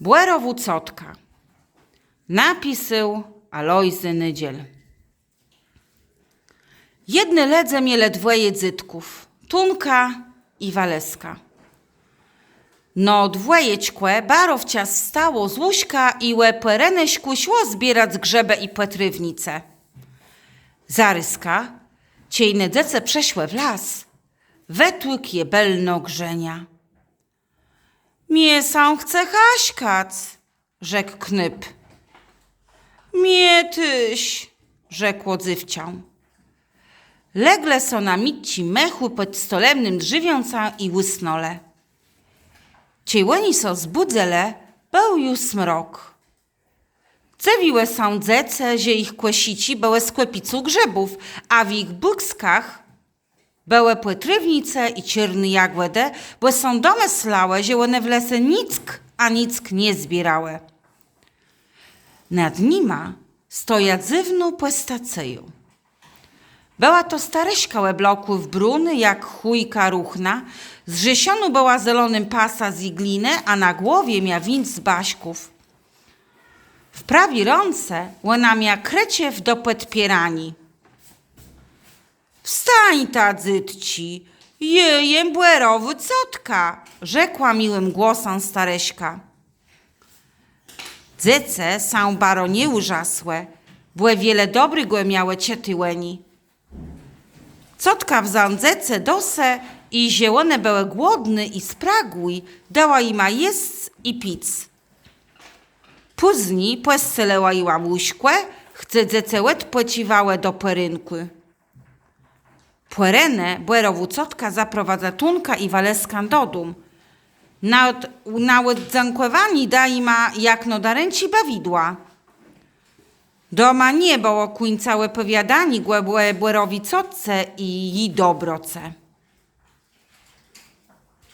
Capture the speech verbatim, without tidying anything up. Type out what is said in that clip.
Bòrowô cotka. Napisôł Alojzy Nydziel. Jedny lëdze mielë dwòje dzôtków, Tónka i Walëska. No dwòjeczkò baro wczas wstało z łóżka i ò pòrénëszkù szło zbierac grzëbë i pòtrôwnice. Zarôzka, czej ne dzecë przëszłë w las, wëtłëkł je bëlno Grzenia. Mie sã chce haszkac, rzekł knôp. Mie téż, rzekło dzéwczã. Leglë so na micczi mechù pòd stolemnym drzewiãcã i ùsnãlë. Czej òni so zbùdzëlë, béł ju smrok. Dzëwiłë sã dzecë, że jich kòszicë bëłë z kòpicą grzëbów, a w jich bùkskach bëłë pòtrôwnice i czôrné jagòdë, bò sã domëslałë, że òne w lese nick a nick nie zbiérałë. Nad nima stoja dzywnô pòstacëjô. Bëła to starëszka òblokłô w bruny jak chòjka ruchna, zrzeszonô bëła zelonym pasã z jiglinë, a na głowie mia wińc z baszków. W prawi rãce òna mia krëczew do pòdpiéraniô. Wstańta, dzôtczi, jô jem bòrowô cotka, rzekła miłim głosã starëszka. Dzecë sã baro nie ùrzasłë, bò wiele dobrégò miałë czëté ò ni. Cotka wzã dzecë do se i że òne bëłë głodné i spragłé, dała jima jesc i pic. Pózni pòscelëła jima łóżkò, gdze dzecë òdpòcziwałë do pòrénkù. Pòrénë bòrowô cotka zaprowadza Tónka i Walëskã do dóm. Na òd-, na òdzãkòwanié da jima jakno darënczi bawidła. Doma nie bëło kùńca òpòwiôdaniô ò bòrowi cotce i ji dobroce.